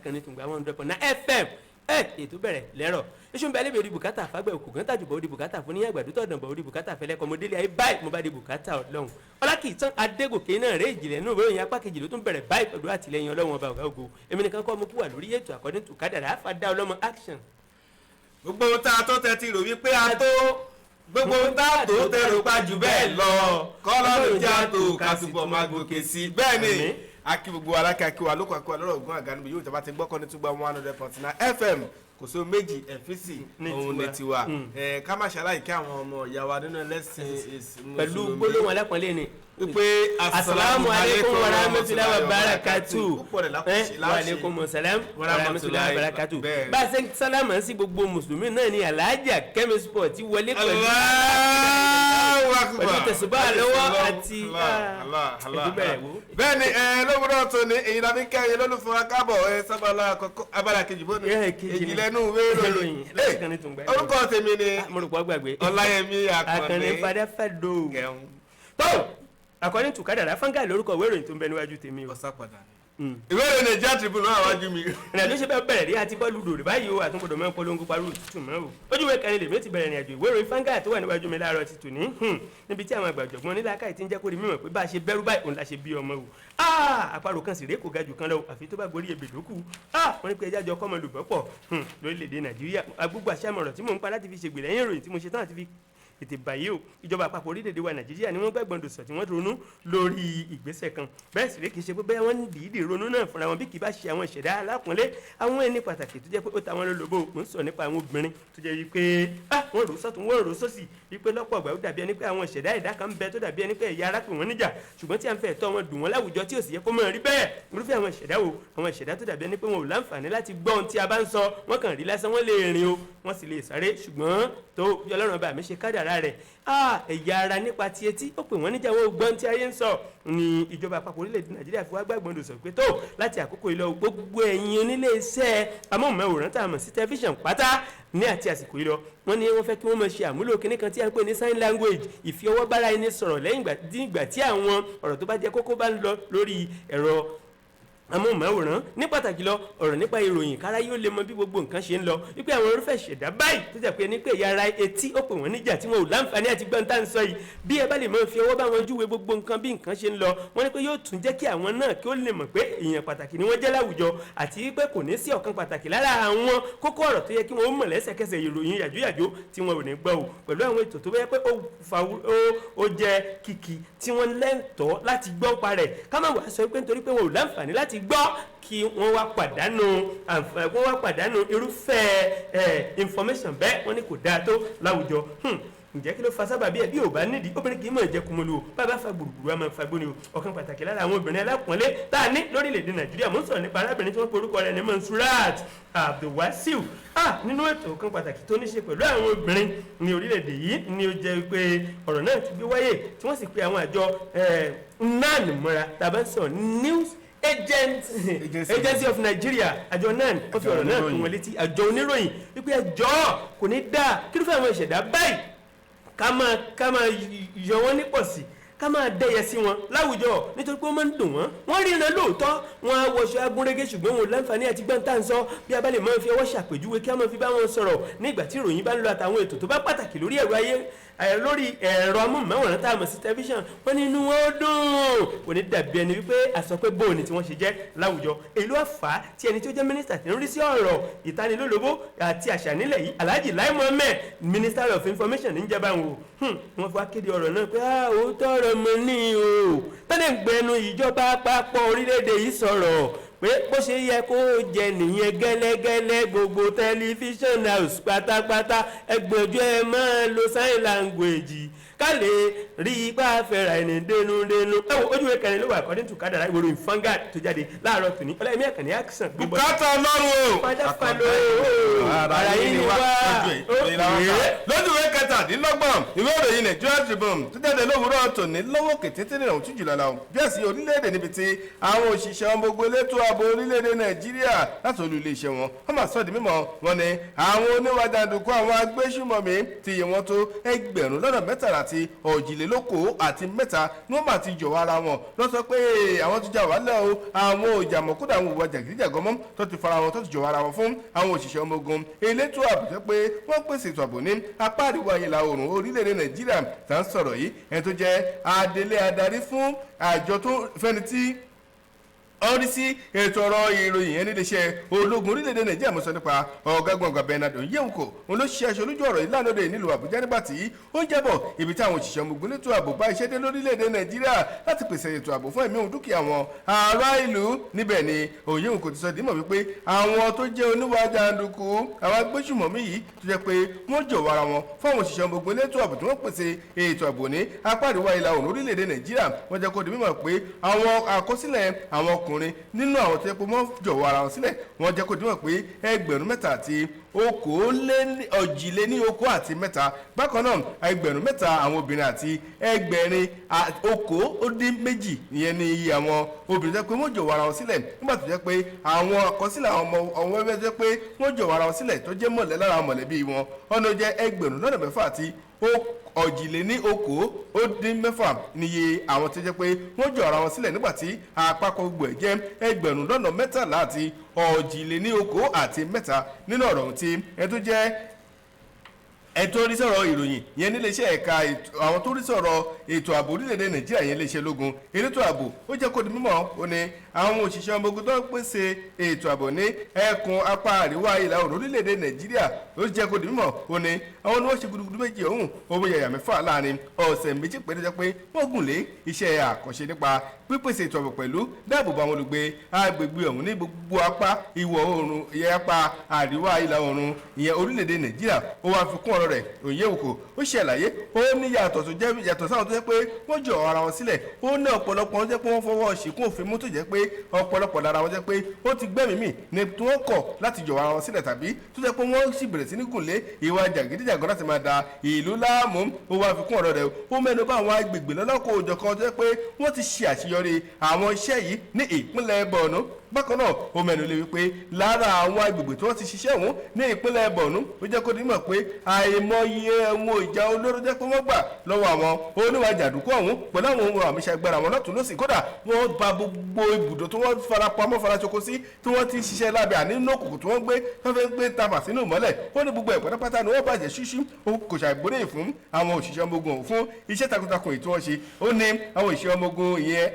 Ìkànnì Tùngbà 100.9 FM. Ẹ ètò bẹ̀rẹ̀ lẹ́rọ̀. Iṣu ń bẹ alẹ́, di bùkátà fágbẹ́ òkú kan tàjùbọ̀, ó di bùkátà fún níyàgbà dútọ̀ dànbọ̀, ó di bùkátà fẹlẹ́ kọmọdélé ayé báyìí. Mo bá di bùkátà Ọlọ́run. Ọlákìtàn Adégòkè náà rẹ̀. Ìjìnlẹ̀ nínú ìwé ìròyìn apá kejì ló tún bẹ̀rẹ̀ báyìí pẹ̀lú àtìlẹyìn Ọlọ́run Ọba ọ̀gá ògo. Èmi nìkan kọ́ mo kú wà lórí ètò. According to kádàrá fàdá ọlọ́mọ action. Gbogbo ohun tá a tó tẹ ti rò wípé a tó, gbogbo ohun tá a tó tẹ rò pa jù bẹ́ẹ̀ lọ, kọ́lọ́run jẹ́ àtò ká túbọ̀ máa gòkè sí i. Bẹ́ẹ̀ ni. Àmín. Akí gbogbo alákẹ́, akíwa lóko, akíwa lọ́rọ̀ ògùn àga níbi yóò tẹ́ bá ti gbọ́kọ́ ní túgbà 100.9 FM. Kò sí ohun méjì ẹ̀fíìsì ní òun ní tiwa. Tiwa. Ẹ ká má ṣaláì kí àwọn ọmọ ìyá wa nínú ẹlẹ́sìn pẹ̀lú Mùsùlùmí gbólóhùn alápọ̀nlé ni wípé asalaamu aleykum wa rahmatulahi wa barakatu. Púpọ̀ rẹ̀ lákòóṣe. Wa aleykum salam wa rahmatulahi wa barakatu. Bẹ́ẹ̀. Bá a ṣe sálámà sí gbogbo mùsùlùmí náà ni Alhaja Kemi Sport ti wọlé pẹ̀lú Allahu Akbar. pẹ̀lú tẹ̀sùbá lọ́wọ́ àti Allah, Allah, Allah. ètò bẹ̀rẹ̀ wo. Bẹ́ẹ̀ ni, ẹ lówùúrọ̀ tó ní èyí la fi kẹ́yìn lólùfẹ́ wa káàbọ̀ ẹ sábàlá àkọ́kọ́, abala kejì bó ni Ẹ, kejì ni. Ìjìnlẹ̀ nù ìwé ìròyìn. Ìròyìn láti kan ní Tùngbà. Orúkọ tèmi ni Mo rò pọ̀ gbàgbé. Ọláyẹmí Àkànní Àkànní Fadá Fàdó. Gẹ̀hún. Tó according to kádàrá fáńgà lórúkọ ìwé ìròyìn tó ń bẹ níwájú tèmi o. Ọ̀sá padà ni ìwé ìròyìn Nigeria Tribune náà wájú mi. Ìrìnàjò ṣe bẹ́ẹ̀ bẹ̀rẹ̀ rí àti bọ́ọ̀lù dòdò báyìí o. Àtúngbọ̀dọ̀ mọ́ polongo parí òtútù mọ́ o. Ojúwe kẹrin lèmi ó ti bẹ̀rẹ̀ ìrìnàjò ìwé ìròyìn fáńgà tó wà níwájú mi láàárọ̀ ti tò ní, níbi tí àwọn àgbàjọ̀gbọ́n nílàákàyè ti ń jẹ́ kó rí mímọ̀ pé bá a ṣe bẹ́rù báyìí òun la ṣe bí ọmọ o. Àparò kan sì rèé, kò ga jù kan lọ o, àfi tó bá gorí ebè lókù. Wọ́n ní pé ẹjá jọ kọ́mọ lùbọ́ pọ̀ lórílẹ̀‐èdè Nàìjíríà. Agbógbó àṣàmọ̀rọ̀ tí mò ń pa láti fi ṣègbè lẹ́yìn ìròyìn tí mo ṣe tán àti fi ètè báyìí o. Ìjọba àpapọ̀ orílẹ̀-èdè wa Nàìjíríà ni wọ́n gbàgbọ́n dòsọ̀ tí wọ́n ronú lórí ìgbésẹ̀ kan. Bẹ́ẹ̀ sì rí, kì í ṣe pé bẹ́ẹ̀ wọ́n ń dìídì ronú náà fúnra wọn, bí kì í bá ṣe àwọn ìṣẹ̀dá alákùnlé, àwọn ẹni pàtàkì tó jẹ́ pé ó ta wọn lólobó. Mò ń sọ nípa àwọn obìnrin tó jẹ́ wípé wọ́n rò sọ́tún, wọ́n rò sósì, wípé lọ́pọ̀ ọgbà ó dàbí ẹni pé àwọn ìṣẹ̀dá ẹ̀dá kan ń bẹ tó dàbí ẹni pé ẹ̀yà ara pè wọ́n níjà, ṣùgbọ́n tí à ń fẹ́ ẹ̀tọ́ wọn dùn wọ́n láwùjọ, tí ò sì yẹ kó máa rí bẹ́ẹ̀. Irúfẹ́ àwọn ìṣẹ̀dá wo? Àwọn ìṣẹ̀dá tó dàbí ẹni pé wọn ò láǹfààní láti gbọ́ ohun tí a bá ń sọ. Wọ́n kàn rí lásán, wọ́n lè rìn o, wọ́n sì lè sáré, ṣùgbọ́n tó bí Ọlọ́run ọba mi ṣe kádàrá rẹ̀, ẹ̀yà ara nípa ti etí ó pè wọ́n níjà, wọn ò gbọ́n tí ayé ń sọ. Ni ìjọba àpapọ̀ orílẹ̀-èdè Nàìjíríà fi wá gbàgbọ́n sọ pé tó láti àkókò yìí lọ, gbogbo ẹ̀yin onílé iṣẹ́ amóhùnmáwòrán tá a mọ̀ sí tẹlifíṣàn pátá, ní àti àsìkò yìí lọ, wọ́n ní wọ́n fẹ́ kí wọ́n máa ṣe àmúlò kinní kan tí a ń pè ní sign language, ìfi ọwọ́ bára ẹni sọ̀rọ̀ lẹ́yìn ìgbà tí àwọn ọ̀rọ̀ tó bá jẹ́ kókó bá ń lọ lórí ẹ̀rọ amóhùnmáwòrán, ní pàtàkì lọ ọ̀rọ̀ nípa ìròyìn, kára yóò lè mọ bí gbogbo nǹkan ṣe ń lọ, wípé àwọn irúfẹ́ ìṣẹ̀dá báyìí tó jẹ́ pé ní pé ẹ̀yà ara etí ó pè wọ́n níjà tí wọn ò láǹfààní àti gbọ́n tá à ń sọ yìí, bí ẹ bá lè máa fi ọwọ́ bá wọn júwe gbogbo nǹkan bí nǹkan ṣe ń lọ, wọ́n ní pé yóò tún jẹ́ kí àwọn náà kí ó lè mọ̀ pé èèyàn pàtàkì ni wọ́n jẹ́ láwùjọ, àti pé kò ní sí ọ̀kan pàtàkì lára àwọn kókó ọ̀rọ̀ tó yẹ kí wọ́n mọ̀ lẹ́sẹ̀kẹsẹ̀, ìròyìn yàjóyàjó tí wọn ò ní gbọ́ o, pẹ̀lú àwọn ètò tó bá yẹ pé ó fa ó jẹ́ kìkì tí wọ́n lẹ́tọ̀ọ́ láti gbọ́ pa rẹ̀. Ká má wàá sọ pé nítorí pé wọn ò láǹfààní láti gbọ́, kí wọ́n wá pàdánù àǹfààní, wọ́n wá pàdánù irúfẹ́ information bẹ́ẹ̀. Wọ́n ní kò dáa tó láwùjọ. Ǹjẹ́ kí ló fa sábàbí ẹ̀? Bí ò bá nídìí, obìnrin kì í mọ̀ jẹ́ kumolu o. Bàbá fa gbùrùgbùrù, a máa fa gbóni o. Ọ̀kan pàtàkì lára àwọn obìnrin alápọ̀nlé tá a ní lórílẹ̀‐èdè Nàìjíríà, mò ń sọ̀rọ̀ nípa arábìnrin tí wọ́n pe orúkọ rẹ̀ ní Monsurat Abdulwasiu. Nínú ètò kan pàtàkì tó ní ṣe pẹ̀lú àwọn obìnrin ní orílẹ̀-èdè yìí ni ó jẹ́ pé ọ̀rọ̀ náà ti gbé wáyé, tí wọ́n sì pe àwọn àjọ NAN mọ́ra. Tàbá ń sọ News Agent Agency. Agency of Nigeria, àjọ NAN, wọ́n fi Àjọ ọ̀rọ̀ náà tó oníròyìn. wọn létí, àjọ oníròyìn, wípé ẹjọ́ kò ní dáa kí ló fẹ́ àwọn ìṣẹ̀dá báyìí ká máa yọ wọ́n nípọ̀ sí, ká máa dẹ́yẹ sí wọn láwùjọ, nítorí pé wọ́n máa ń dùn wọ́n. Wọ́n ríran lóòótọ́, wọ́n á wọṣọ agúnrégé, ṣùgbọ́n wọn ò láǹfààní àti gbọ́n tá à ń sọ. Bí a bá lè máa fi ọwọ́ ṣàpèjúwe, kí a máa fi bá wọn sọ̀rọ̀ nígbà tí ìròyìn bá ń lọ àtàwọn ètò tó bá pàtàkì lórí ẹ̀rọ ayé lórí ẹ̀rọ amóhùnmáwòrán tá a mọ̀ sí tẹlifíṣàn, wọ́n ní inú wọn ó dùn, kò ní dàbí ẹni wípé àsọ pé bóun ni tí wọ́n ṣe jẹ́ láwùjọ. Èyí ló wá fà á tí ẹni tí ó jẹ́ mínísítà tí ń rí sí ọ̀rọ̀ ìtanilólobó àti àṣà nílẹ̀ yìí, Alhaji Lai Muhammed, Minister of Information ní jẹba wọn o, wọ́n fi wá kéde ọ̀rọ̀ náà pé òótọ́ ọ̀rọ̀ mọ̀ ní o tọ́lẹ̀ ń gbẹnu ìjọba àpapọ̀ orílẹ̀-èdè yìí sọ̀rọ̀ pé bó ṣe yẹ kó jẹ nìyẹn gẹ́lẹ́gẹ́lẹ́. Gbogbo tẹlifíṣàn house pátápátá, ẹgbẹ̀jú ẹ máa lo sign language ká lè rí ipá fẹ́ra ẹni dénúdénú. Ẹ wo, ojú ìwé kẹrin ló wà, according to kádàrá ìwòrò Vanguard tó jáde láàárọ̀ tòní. Ọláyẹmí Àkànní action gbogbo. Bùkátà Ọlọ́run o. Padà falo ara yín ni wá. Lójú ìwé 27 ìwé ìròyìn Nigeria Tribune tó jáde lówùúrọ̀ tòní, lọ́wọ́ kètété ní ìrọ̀rùn tújù lọ́la bí ẹ̀sìn orílẹ̀-èdè, níbi tí àwọn òṣìṣẹ́ ọmọ ogun elétò ààbò orílẹ̀-èdè Nàìjíríà láti olú iléeṣẹ́ wọn, wọ́n máa sọ di mímọ̀. Wọn ni àwọn oníwà jàǹdùkú, àwọn agbésùmọ̀mí tí iye wọn tó 13,000. àti òjìlélókòó àti mẹ́ta ni wọ́n máa ti jọ̀wọ́ ara wọn lọ sọ pé àwọn ti já wàhálà o, àwọn ò jà mọ́, kódà àwọn òwò jàgídíjàgan mọ́, tó ti fara wọn, tó ti jọ̀wọ́ ara wọn fún àwọn òṣìṣẹ́ ọmọ ogun elétò ààbò tó pé wọ́n pèsè ètò ààbò ní apá àríwá ìlà oòrùn orílẹ̀-èdè Nàìjíríà tá ń sọ̀rọ̀ yìí. Ẹni tó jẹ́ adelé adarí fún àjọ tó fẹ́ni tí ó rí sí ètò ọ̀rọ̀ ìròyìn ẹni iléeṣẹ́ ológun orílẹ̀-èdè Nàìjíríà, mo sọ nípa ọ̀gágun àgbà Bernard Onyewuko, òun ló ṣe aṣọ lójú ọ̀rọ̀ yìí lánàá òde nílùú Àbújá nígbà tí ó ń jábọ̀ ibi tí àwọn òṣìṣẹ́ ọmọ ogun létò ààbò bá iṣẹ́ dé lórílẹ̀-èdè Nàìjíríà láti pèsè ètò ààbò fún ẹ̀mí òun dúkìá wọn ará ìlú. Níbẹ̀ ni Onyewuko ti sọ dímọ̀ wípé àwọn tó jẹ́ oníwà jàǹdùkú, àwọn agbésùmọ̀mí yìí tó jẹ́ pé wọ́n jọ̀wọ́ ara wọn fún àwọn òṣìṣẹ́ ọmọ ogun elétò ààbò tí wọ́n pèsè ètò ààbò ní apá àríwá ìlà oòrùn orílẹ̀-èdè Nàìjíríà, wọ́n jẹ́ kó di mímọ̀ pé àwọn àkọsílẹ̀ àwọn ọkùnrin nínú àwọn tó yẹ pé wọ́n jọ̀wọ́ ara wọn sílẹ̀, wọ́n jẹ́ kó di mímọ̀ pé 3,000 àti 323 àti mẹ́ta. Bákan náà, 3,000 àwọn obìnrin àti 882, ìyẹn ní iye àwọn obìnrin tó jẹ́ pé wọ́n jọ̀wọ́ ara wọn sílẹ̀, nígbà tó jẹ́ pé àwọn àkọsílẹ̀ àwọn ọmọ ọmọ ẹgbẹ́ tó jẹ́ pé wọ́n jọ̀wọ́ ara wọn sílẹ̀ tó jẹ́ mọ̀lẹ́ lára mọ̀lẹ́bí wọn, ọ̀nà jẹ́ 6,000 àti 626 níye àwọn tó jẹ́ pé wọ́n jọ ara wọn sílẹ̀, nígbà tí àpapọ̀ gbogbo ẹ̀ jẹ́ 13,000 àti 323. Nínú ọ̀rọ̀ ohun tí ẹ tó jẹ́ ẹ tó rí sọ̀rọ̀ ìròyìn yẹn níléeṣẹ́ ẹ̀ka àwọn tó rí sọ̀rọ̀ ètò ààbò orílẹ̀-èdè Nàìjíríà yẹn léṣe lógun elétò ààbò, ó jẹ́ kó di mímọ̀, ó ní àwọn òṣìṣẹ́ ọmọ ogun tó ń pèsè ètò ààbò ní ẹkùn apá àríwá ìlà oòrùn orílẹ̀-èdè Nàìjíríà, ó jẹ́ kó di mímọ̀, ó ní àwọn ni wọ́n ṣe gudugudu méjì ọ̀hún owó yàyà mẹ́fà láàrin ọ̀sẹ̀ 2 péré, jẹ́ pé wọ́n gùn lé iṣẹ́ àkànṣe nípa pípèsè ètò ààbò pẹ̀lú dáàbòbò àwọn olùgbé agbègbè ọ̀hún ní gbogbo apá ìwọ̀ oòrùn ìyẹn apá àríwá ìlà oòrùn ìyẹn orílẹ̀-èdè Nàìjíríà. Ó wá fi kún ọ̀rọ̀ rẹ̀, Onyewuko ó ṣàlàyé, ó ní yàtọ̀ tó jẹ́ yàtọ̀ sáwọn tó jẹ́ pé wọ́n jọ ara wọn sílẹ̀, ó ní ọ̀pọ̀lọpọ̀ wọn jẹ́ pé wọ́n fọwọ́ ṣìkún òfin mú, tó jẹ́ pé ọ̀pọ̀lọpọ̀ lára wọn jẹ́ pé ó ti gbẹ́mìí mì ní tí wọ́n kọ̀ láti jọ̀wọ́ ara wọn sílẹ̀, tàbí tó jẹ́ pé wọ́n sì bẹ̀rẹ̀ sí ní gùnlé ìwà jàgídíjàgan láti máa da ìlú láàmú. Ó wá fi kún ọ̀rọ̀ rẹ̀, ó mẹ́nu bà àwọn agbègbè lọ́lọ́kọ̀ òjọ̀kan tó jẹ́ pé wọ́n ti ṣe àṣeyọrí àwọn iṣẹ́ yìí ní ìpínlẹ̀ Borno. Bákan náà, ó mẹ́nu lé wípé lára àwọn agbègbè tí wọ́n ti ṣiṣẹ́ ọ̀hún ní ìpínlẹ̀ Borno, ó jẹ́ kó di mọ̀ pé àìmọye ohun ìjà olóró jẹ́ pé wọ́n gbà lọ́wọ́ àwọn oníwà jàǹdùkú ọ̀hún pẹ̀lú àwọn ohun àmúṣagbára wọn lọ́tún lọ́sì. Kódà wọ́n ba gbogbo ibùdó tí wọ́n fara pamọ́ farasoko sí, tí wọ́n ti ń ṣiṣẹ́ lábẹ́ àní nínú òkùnkùn tí wọ́n gbé tó fẹ́ gbé tafà sínú ìmọ́lẹ̀, ó ní gbogbo ẹ̀ pátápátá ni wọ́n bàjẹ́ ṣíṣú. Ó kò ṣàìgbóríyìn fún àwọn òṣìṣẹ́ ọmọ ogun ọ̀hún fún iṣẹ́ takuntakun èyí tí wọ́n ṣe. Ó ní àwọn òṣìṣẹ́ ọmọ ogun ìyẹn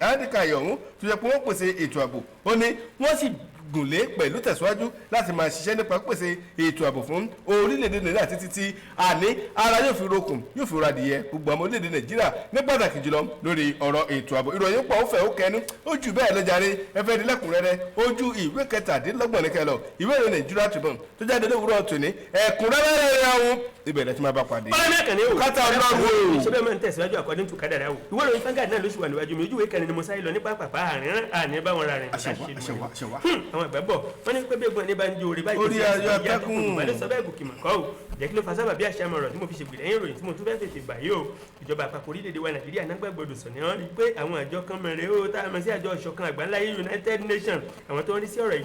Andikai ọ̀hún tó jẹ́ pé wọ́n pèsè ètò ààbò, ó ní wọ́n sì gùnlé pẹ̀lú tẹ̀síwájú láti máa ṣiṣẹ́ nípa pèsè ètò ààbò fún orílẹ̀-èdè Nàìjíríà títí tí àní ara yóò fi rokùn yóò fi radìyẹ gbogbo àwọn orílẹ̀-èdè Nàìjíríà, ní pàtàkì jùlọ lórí ọ̀rọ̀ ètò ààbò. Ìròyìn pọ̀, ó fẹ̀, ó kẹnu, ó jù bẹ́ẹ̀ lọ́jàre. Ẹ fẹ́ di lẹ́kùnrẹ́rẹ́, ojú ìwé 27 ní kẹlọ ìwé ìròyìn Nàìjíríà Tribune tó jáde lówùúrọ̀ tòní, ẹ̀kúnrẹ́rẹ́ rẹ̀ ọ̀hún ibẹ̀ lẹ́tí máa bá pàdé. Ọlọ́run ẹ̀kànní o. Kátà Ọlọ́run o. Ṣé bẹ́ẹ̀ máa ń tẹ̀síwájú according to kádàrá o. Ìwé ìròyìn Vanguard náà ló sì wà níwájú mi. Ojú ìwé kẹrin ni mo sáré lọ ní pápápá àárín àní bá wọn ra rìn. Àṣẹwá, àṣẹwá, àṣẹwá. Àwọn àgbà bọ̀ wọ́n ní pé bí egun ẹni bá ń jó orí báyìí Orí kò sí ayọ̀ àṣà atẹ́kùn. ìyá tó sọ bẹ́ẹ̀ gòkè mọ̀ kọ́ o. Jẹ́ kí ló fa sábà bí àṣà mọ̀rọ̀ tí mo fi ṣègbè lẹ́yìn ìròyìn tí mo tún fẹ́ fètè gbà yìí o? Ìjọba àpapọ̀ orílẹ̀-èdè wa Nàìjíríà náà gbàgbọ́dọ̀ sọ ní wọ́n rí i pé àwọn àjọ kan mẹ́rin ó tá a mọ̀ sí àjọ ìṣọ̀kan àgbáńláyé, United Nations, àwọn tó ń rí sí ọ̀rọ̀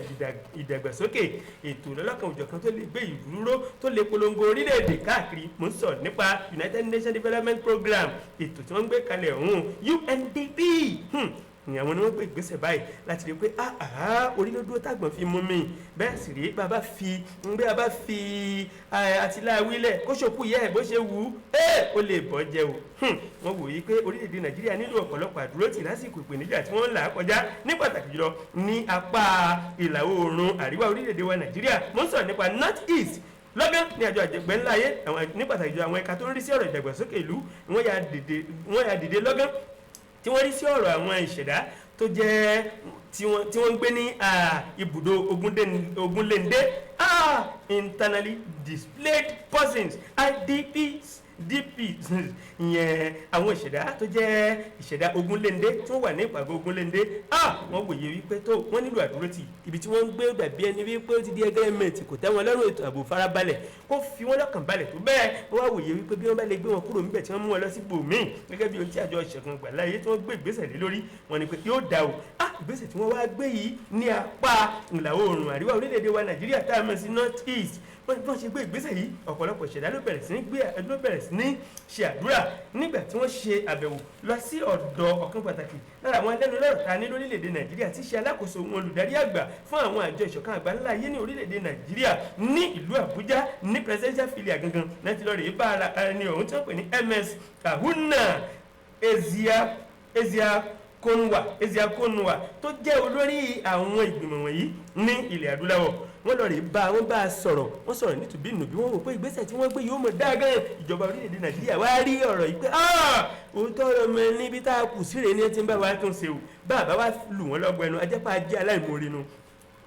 ìdàgbàsókè, ètò lọ́lọ́kan òjọ̀kan tó lè gbé ìlú ró, tó lè polongo orílẹ̀-èdè káàkiri. Mò ń sọ nípa United Nations Development Program, ètò tí wọ́n ń gbé kalẹ̀ ọ̀hún, UNDP. Ní àwọn ni wọ́n gbé ìgbésẹ̀ báyìí láti rí i pé orílẹ̀-èdè tágbọ̀n fi mú mi bẹ́ẹ̀ sì rí bàbá fi ń gbé bàbá fi àtìláwílẹ̀ kó ṣòkú yẹ ẹ̀ bó ṣe wù ú ẹ́ ó lè bọ́ jẹ o. Wọ́n wòye pé orílẹ̀-èdè Nàìjíríà nílò ọ̀pọ̀lọpọ̀ àdúrótì lásìkò ìpèníjà tí wọ́n ń là á kọjá, ní pàtàkì jùlọ ní apá ìlà oòrùn àríwá orílẹ̀-èdè wa Nàìjíríà. Mo ń sọ̀rọ̀ nípa North East. Lọ́gán ní àjọ àjẹgbẹ́ ńlá ayé, àwọn ní pàtàkì jùlọ àwọn ẹ̀ka tó ń rí sí ọ̀rọ̀ ìdàgbàsókè ìlú, wọ́n ya dìde lọ́gán tí wọ́n rí sí ọ̀rọ̀ àwọn ìṣẹ̀dá tó jẹ́ tí wọ́n ń gbé ní ibùdó Ogunléndé, internally displaced persons, IDPs, DPs, ìyẹn àwọn ìṣẹ̀dá tó jẹ́ ìṣẹ̀dá Ogunléndé tí wọ́n wà ní ìpàgọ́ Ogunléndé. Wọ́n wòye wípé tó wọ́n nílò àdúrótì. Ibi tí wọ́n ń gbé dàbí ẹni wípé ó ti di ẹgbẹ́ mẹ́tì, kò tẹ́ wọn lọ́rùn, ètò ààbò farabalẹ̀ kó fi wọ́n lọ́kàn balẹ̀ tó bẹ́ẹ̀. Wọ́n wá wòye wípé bí wọ́n bá lè gbé wọn kúrò níbẹ̀ tí wọ́n mú wọn lọ sí bòmíì, gẹ́gẹ́ bí ohun tí àjọ ìṣẹ̀kan gbàláyé tí wọ́n gbé ìgbésẹ̀ lé lórí, wọ́n ní pé yóò dà o. Ìgbésẹ̀ tí wọ́n wá gbé yìí ní apá ìlà oòrùn àríwá orílẹ̀-èdè wa Nàìjíríà tá a mọ̀ sí North East, Wọ́n bí wọ́n ṣe gbé ìgbésẹ̀ yìí, ọ̀pọ̀lọpọ̀ ìṣẹ̀dá ló bẹ̀rẹ̀ sí ní gbé, ló bẹ̀rẹ̀ sí ní ṣe àdúrà nígbà tí wọ́n ṣe àbẹ̀wò lọ sí ọ̀dọ̀ ọ̀kan pàtàkì lára àwọn ẹlẹ́nu lọ́rọ̀ ta ní lórílẹ̀‐èdè Nàìjíríà, tí í ṣe alákòóso ohun olùdarí àgbà fún àwọn àjọ ìṣọ̀kan àgbáńlá ayé ní orílẹ̀‐èdè Nàìjíríà ní ìlú Àbújá, ní presidential villa gangan láti lọ rèé bá ara ẹni ọ̀hún tí wọ́n pè ní MS Ahunna Eziakonwa, tó jẹ́ olórí àwọn ìgbìmọ̀ wọ̀nyí ní ilẹ̀ adúláwọ̀. Wọ́n lọ rè bá wọ́n bá a sọ̀rọ̀, wọ́n sọ̀rọ̀ nítubí nùbí. Wọ́n wò pé ìgbésẹ̀ tí wọ́n gbé yóò mọ̀ dáa gan. Ìjọba orílẹ̀-èdè Nàìjíríà wá rí ọ̀rọ̀ yìí pé òótọ́ ọ̀rọ̀ mọ níbi tá a kù síre ní ẹ ti ń bá wa tún ṣe o. Bá a bá wa lù wọ́n lọ́gbọ̀ ẹnu, ajẹ́pá jẹ́ aláìmoore nu.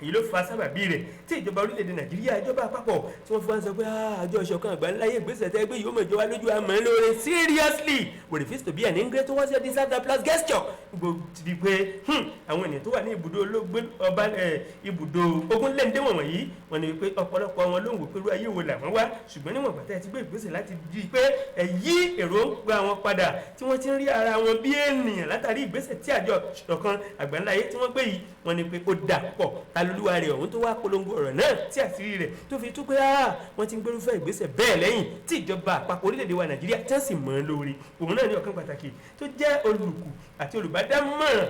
Èyí ló fa sábàbí rẹ̀ tí ìjọba orílẹ̀-èdè Nàìjíríà, ìjọba àpapọ̀, tí wọ́n fi wá sọ pé àjọ ìṣọ̀kan àgbáńláyé, ìgbésẹ̀ tẹ́ gbé yìí ó mọ̀ ìjọba lójú, àmọ́ lóore. Seriously, we refuse to be an ingrate towards your disaster plus gesture. Gbogbo ti di pé àwọn ènìyàn tó wà ní ibùdó olóògbé ọba, ibùdó ogunléndé wọ̀nyí, wọ́n ní pé ọ̀pọ̀lọpọ̀ wọn ló ń wò pé irú ayé wo làwọn wá. Ṣùgbọ́n níwọ̀n ìgbà tẹ́ ẹ ti gbé ìgbésẹ̀ láti di pé ẹ yí èròǹgbà wọn padà, tí wọ́n ti ń rí ara wọn bí ènìyàn látàrí ìgbésẹ̀ tí àjọ ìṣọ̀kan àgbáńláyé tí wọ́n gbé yìí, wọ́n ní pé ó dà pọ̀. Talolúwa rẹ̀ ọ̀hún tó wá polongo ọ̀rọ̀ náà tí àṣírí rẹ̀ tó fi tú pé wọ́n ti ń gbérúfẹ́ ìgbésẹ̀ bẹ́ẹ̀ lẹ́yìn tí ìjọba àpapọ̀ orílẹ̀-èdè wa Nàìjíríà tí wọ́n sì mọ̀ ọ́n lórí òun náà ní ọ̀kan pàtàkì tó jẹ́ olùkù àti olùbádámọ̀ràn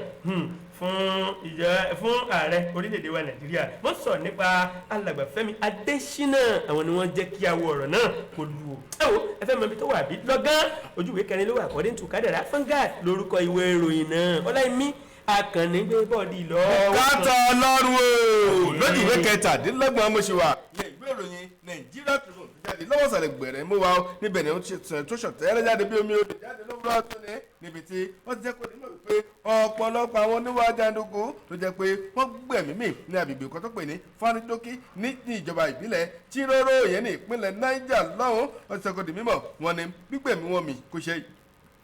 fún ìjọ fún ààrẹ orílẹ̀-èdè wa Nàìjíríà. Wọ́n sọ̀rọ̀ nípa alàgbà Fẹ́mi Adésínà. Àwọn ni wọ́n jẹ́ kí awọ ọ̀rọ̀ náà kó lu o. Ẹ wo, ẹ fẹ́ mọ ibi tó wà bí lọ́gán, ojú ìwé kẹrin ló wà, according to Kádàrá. Vanguard lórúkọ ìwé ìròyìn náà. Ọláìmí Akànnì gbé bọ́ọ̀dì lọ́wọ́. Kátà ọlọ́run o. Lójú ìwé 27 mo ṣe wà ní ìwé ìròyìn Nàìjíríà Tribune tó jáde lọ́wọ́ sàlẹ̀ gbẹ̀rẹ̀ mú wa o. Níbẹ̀ ni ó ti ṣe tó ṣọ̀tẹ́rẹ́ jáde bí omi odò jáde lówùrọ̀ tó ní níbi tí wọ́n ti jẹ́ kó nímọ̀ wípé ọ̀pọ̀lọpọ̀ àwọn oníwà jàǹdùkú tó jẹ́ pé wọ́n gbẹ̀mí mì ní agbègbè kan tó pè ní Fanidoki ní ìjọba ìbílẹ̀ Chiroro, ìyẹn ní ìpínlẹ̀ Niger lọ́hùn. Wọ́n ti sọ kó di mímọ̀, wọn ni gbígbẹ̀mí wọn mì kò ṣe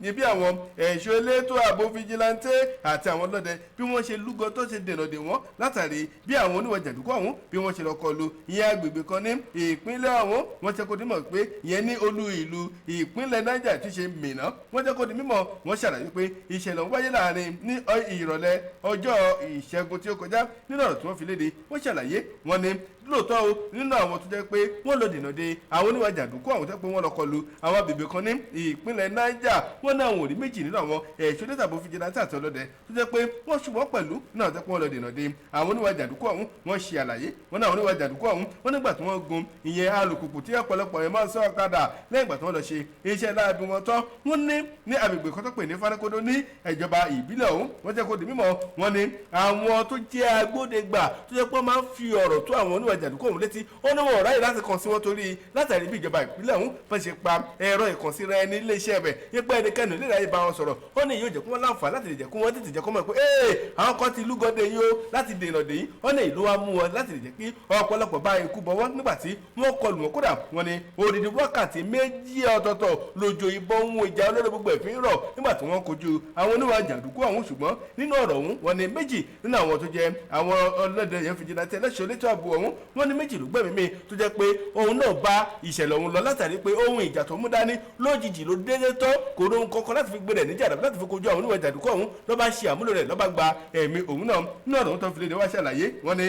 ní bí àwọn ẹ̀ṣọ́ elétò ààbò vigilante àti àwọn ọlọ́dẹ bí wọ́n ṣe lúgọ tó ṣe dènà dè wọ́n, látàrí bí àwọn oníwà jàǹdùkú ọ̀hún bí wọ́n ṣe lọ kọlu ìyẹn agbègbè kan ní ìpínlẹ̀ ọ̀hún. Wọ́n ṣe kó di mímọ̀ pé ìyẹn ní olú ìlú ìpínlẹ̀ Niger tí ṣe Minna. Wọ́n jẹ́ kó di mímọ̀, wọ́n ṣàlàyé pé ìṣẹ̀lẹ̀ ọ̀hún wáyé láàrin ní ìrọ̀lẹ́ ọjọ́ Ìṣẹ́gun tí ó kọjá. Nínú ọ̀rọ̀ tí wọ́n fi léde, wọ́n ṣàlàyé, wọ́n ní lóòótọ́ o, nínú àwọn tó jẹ́ pé wọ́n lọ dènà de àwọn oníwà jàǹdùkú àwọn tó jẹ́ pé wọ́n lọ kọlu àwọn agbègbè kan ní ìpínlẹ̀ Niger, wọ́n ní àwọn òrí méjì nínú àwọn ẹ̀ṣọ́ létàbó vigilante àti ọlọ́dẹ tó jẹ́ pé wọ́n ṣùgbọ́n pẹ̀lú náà tó jẹ́ pé wọ́n lọ dènà de àwọn oníwà jàǹdùkú ọ̀hún. Wọ́n ṣe àlàyé, wọ́n ní àwọn oníwà jàǹdùkú ọ̀hún, wọ́n nígbà tí wọ́n gun ìyẹn alùpùpù tí ọ̀pọ̀lọpọ̀ yẹn máa ń sọ ọ̀kadà, lẹ́yìn ìgbà tí wọ́n lọ ṣe iṣẹ́ láabi wọn tán, wọ́n ní ní agbègbè kan tó pè ní Fárákódó ní ìjọba ìbílẹ̀ ọ̀hún. Wọ́n jẹ́ kó di mímọ̀, wọ́n ní àwọn tó jẹ́ agbódegbà tó jẹ́ pé wọ́n máa ń fi ọ̀rọ̀ tó àwọn oníwà jàǹdùkú ọ̀hún létí, ó ní wọn ò ráyè láti kàn sí wọn torí látàrí bí ìjọba ìpínlẹ̀ ọ̀hún fẹ́ ṣe pa ẹ̀rọ ìkànsíra ẹni iléeṣẹ́ rẹ̀ yípa ẹnikẹ́ni lè ráyè bá wọn sọ̀rọ̀. Ó ní yóò jẹ́ kí wọ́n láǹfààní láti lè jẹ́ kí wọ́n tètè jẹ́ kó mọ̀ pé ee, àwọn kan ti lúgọdẹ yìí o láti dènà dè yín. Ó ní ìlú wa mú wọn láti lè jẹ́ kí ọ̀pọ̀lọpọ̀ bá ikú bọ́wọ́ nígbà tí wọ́n kọlù wọn. Kódà wọ́n ní odidi wákàtí 2 ọ̀tọ̀ọ̀tọ̀ lójó ìbọn ohun ìjà olóró gbogbo ẹ̀fín rọ̀ nígbà tí wọ́n kojú àwọn oníwà jàǹdùkú ọ̀hún. Ṣùgbọ́n nínú ọ̀rọ̀ ọ̀hún, wọ́n ní méjì nínú àwọn tó jẹ́ àwọn ọlọ́dẹ yẹn fìjìláńtẹ́ ẹlẹ́ṣọ́ létò ààbò ọ̀hún, wọ́n ní méjì ló gbẹ̀mí mi tó jẹ́ pé òun náà bá ìṣẹ̀lẹ̀ ọ̀hún lọ látàrí pé ohun ìjà tó mú dání lójijì ló dédé tán, kò rohun kankan láti fi gbé rẹ̀ níjà láti fi kojú àwọn oníwà jàǹdùkú ọ̀hún, ló bá ṣe àmúlò rẹ̀, ló bá gba ẹ̀mí òun náà. Nínú ọ̀rọ̀ tó fi léde wá ṣàlàyé, wọ́n ní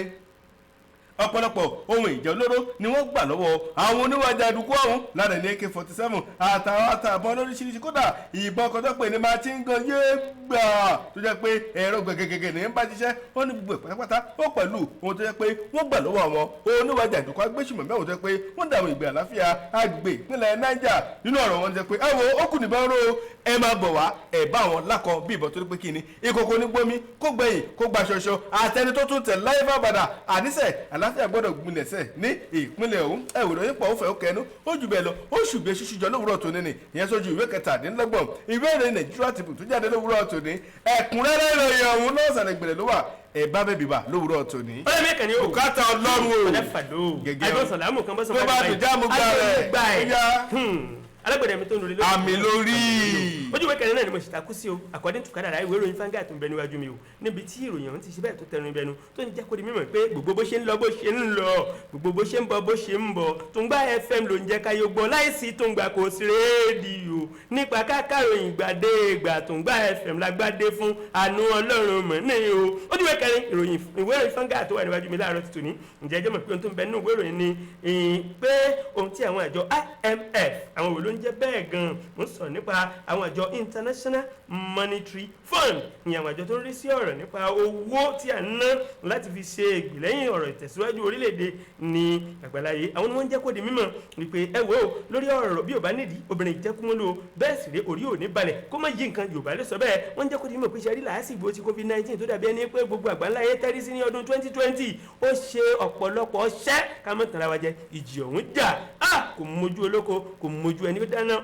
ọ̀pọ̀lọpọ̀ ohun ìjà olóró ni wọ́n gbà lọ́wọ́ àwọn oníwà jàǹdùkú ọ̀hún lára ní AK-47 àtàwọn àtàbọn lóríṣiríṣi, kódà ìbọn kan tó pè ní machine gun yéé gbà tó jẹ́ pé ẹ̀rọ gẹ̀gẹ̀gẹ̀ ní bá ṣiṣẹ́. Wọ́n ní gbogbo ẹ̀ pátápátá ó pẹ̀lú ohun tó jẹ́ pé wọ́n gbà lọ́wọ́ àwọn oníwà jàǹdùkú agbésùmọ̀mí àwọn tó jẹ́ pé wọ́n dààmú ìgbé àlàáfíà agbègbè ìpínlẹ̀ Niger. Nínú ọ̀rọ̀ wọn jẹ́ pé ẹ wo, ó kù níbọn ró, ẹ máa bọ̀ wá ẹ bá wọn lákọ bí ìbọn, torí pé kí ni ìkòkò ní gbómi kó gbẹ̀yìn kó gba ṣọṣọ àtẹni tó tún tẹ̀ láyé fàbàdà. Àníṣe àlàáfíà gbọ́dọ̀ gbilẹ̀sẹ̀ ní ìpínlẹ̀ ọ̀hún. Ẹ wò lóyún pọ̀, ó fẹ́ ó kẹnu ó jù bẹ́ẹ̀ lọ, ó ṣùgbẹ́ ṣíṣú jọ lówùrọ̀ tòní ni. Ìyẹn sójú ìwé 27 ìwé ìròyìn Nàìjíríà Tribune tó jáde lówùrọ̀ tòní. Ẹ̀kúnrẹ́rẹ́ ìròyìn ọ̀hún lọ́sàn-án ìgbẹ̀rẹ̀ ló wà, ẹ bá bẹ́ẹ̀ bíbà lówùrọ̀ tòní. Ọ̀rẹ́ mi kàn ní o. Bùkátà ọlọ́run o. Ọ̀rẹ́ fàdó. Gẹ́gẹ́ o. Àìbọ̀sọ̀ làámù kan bọ́sọ̀. Tó bá dùn jáàmù gbà rẹ̀. Gbà ẹ̀. Ó yá. Alágbẹ̀dẹ mi tó ń lórí lórí. Àmì lórí. Ojú ìwé kẹrin náà ni mo sì takú sí o, according to kádàrá ìwé ìròyìn Vanguard tó ń bẹ níwájú mi o, níbi tí ìròyìn ọ̀hún ti ṣe bẹ́ẹ̀ tó tẹnu ibẹ̀nu tó ń jẹ́ kó di mímọ̀ pé gbogbo bó ṣe ń lọ bó ṣe ń lọ, gbogbo bó ṣe ń bọ̀ bó ṣe ń bọ̀, Tùngbà FM ló ń jẹ́ káyọ̀ gbọ́, láìsí Tùngbà kò sí rédíò. Nípa kákàròyìn gbàdé ìgbà, Tùngbà FM lágbádé fún àánú Ọlọ́run mọ̀ ní o. Ojú ìwé kẹrin ìròyìn ìwé ìròyìn Vanguard tó wà níwájú mi láàárọ̀ títò ní, ǹjẹ́ ẹ jẹ́ mọ̀ pé ohun tó ń bẹ nínú ìwé ìròyìn ni pé ohun tí àwọn àjọ IMF, àwọn wo ló ń jẹ́ bẹ́ẹ̀ gan-an? Mo ń sọ̀rọ̀ nípa àwọn àjọ International Monetary Fund ní àwọn àjọ tó ń rí sí ọ̀rọ̀ nípa owó tí à ń ná láti fi ṣe ìgbìlẹ́yìn ọ̀rọ̀ ìtẹ̀síwájú orílẹ̀-èdè ní àgbáláyé. Àwọn ni wọ́n ń jẹ́ kó di mímọ̀ wípé ẹ wò ó, lórí ọ̀rọ̀ bí ò bá nídìí obìnrin ìjẹ́kúmọ́lò, bẹ́ẹ̀ sì ré orí ò ní balẹ̀ kó má yí nǹkan, Yorùbá ló sọ bẹ́ẹ̀. Wọ́n ń jẹ́ kó di mímọ̀ pé ṣe rí làásìgbò ti COVID-19 tó dàbí ẹni pé gbogbo àgbáláyé tẹ́rí sí ní ọdún 2020, ó ṣe ọ̀pọ̀lọpọ̀ ṣẹ́ ká mọ̀ tàn ra wa jẹ, ìjì ọ̀hún jà á kò mójú olóko, kò mójú ẹni ó dáná.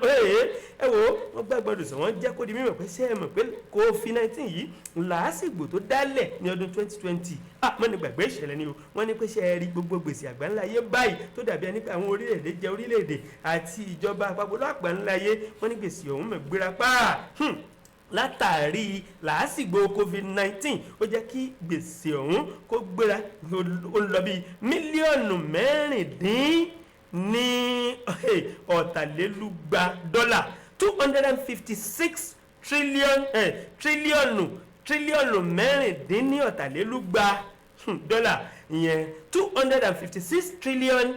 Ẹ wò ó, wọ́n gbàgbọ́dọ̀ sọ, wọ́n jẹ́ kó di mímọ̀ pé ṣé ẹ mọ̀ pé COVID-19 yìí làásìgbò tó dálẹ̀ ní ọdún 2020, mọ́ni gbàgbé ìṣẹ̀lẹ̀ ni o. Wọ́n ní pé ṣe ẹ rí gbogbo gbèsè àgbáńláyé báyìí tó dàbí ẹni pé àwọn orílẹ̀-èdè jẹ orílẹ̀-èdè àti ìjọba àpapọ̀ lágbàńláyé, wọ́n ní gbèsè ọ̀hún mọ̀ gbéra pa látàrí làásìgbò COVID-19, ó jẹ́ kí gbèsè ọ̀hún kó gbéra, ó lọ bí mílíọ̀nù mẹ́rìndín ní ọ̀tàlélúgba dọ́là, 256 trillion, tírílíọ̀nù mẹ́rìndínlọ́tàlélúgba dọ́là, ìyẹn $256 trillion